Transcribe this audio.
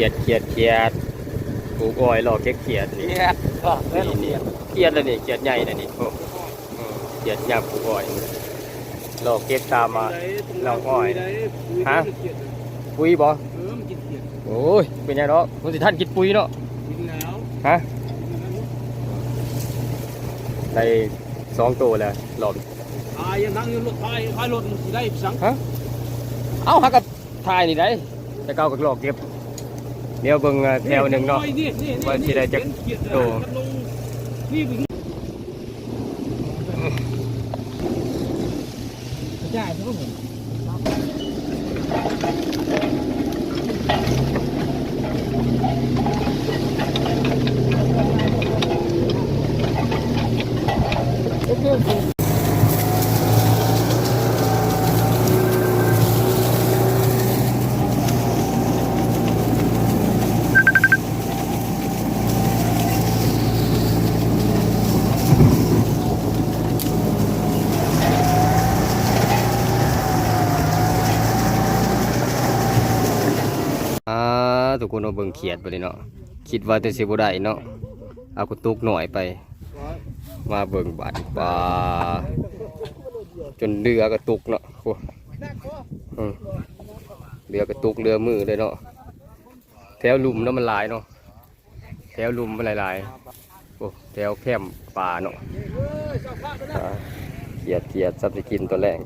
ຂຽດ ຂຽດ ຂຽດ ປູກອ້ອຍ ລໍເກັບຂຽດນີ້ ຂຽດ ຂຽດແລ້ວນີ້ ຂຽດໃຫຍ່ແລ້ວນີ້ ໂອ້ ຂຽດຍາມປູກອ້ອຍ ລໍເກັບຕາມມາ ລອງອ້ອຍ ຮະ ປຸຍບໍ່? ໂອ້ຍ ເປັນຫຍັງດອກ ມັນຊິທັນກິນປຸຍເນາະ ຮະ ໄດ້ສອງໂຕແລ້ວລອບ ຖ່າຍຍັງນັ່ງຢູ່ລົດ ຖ່າຍ ຖ່າຍລົດມັນຊິໄດ້ສັງ ຮະ ເອົ້າ ຫາກະຖ່າຍນີ້ໄດ໋ ແຕ່ເກົ່າກໍລໍເກັບ ດຽວເບິ່ງແຖວໜຶ່ງເນາະ ວ່າຊິໄດ້ຈັກໂຕ ນີ້ ອ່າ ທຸກຄົນເນາະ ເບິ່ງຂຽດບັດນີ້ເນາະ ຄິດວ່າແຕ່ຊິບໍ່ໄດ້ເນາະ ເອົາກະຕຸກໜ້ອຍໄປ ມາເບິ່ງບາດນີ້ ປາ ຈົນເຫຼືອກະຕຸກເນາະ ໂອ້ ອືມ ເຫຼືອກະຕຸກເຫຼືອມືເລີຍເນາະ ແຖວລຸ່ມເນາະມັນຫຼາຍເນາະ ແຖວລຸ່ມມັນຫຼາຍໆ ໂອ້ ແຖວແຄມປ່າເນາະ ອ່າ ຂຽດ ຂຽດ ສັບຊິກິນຕອນແລງ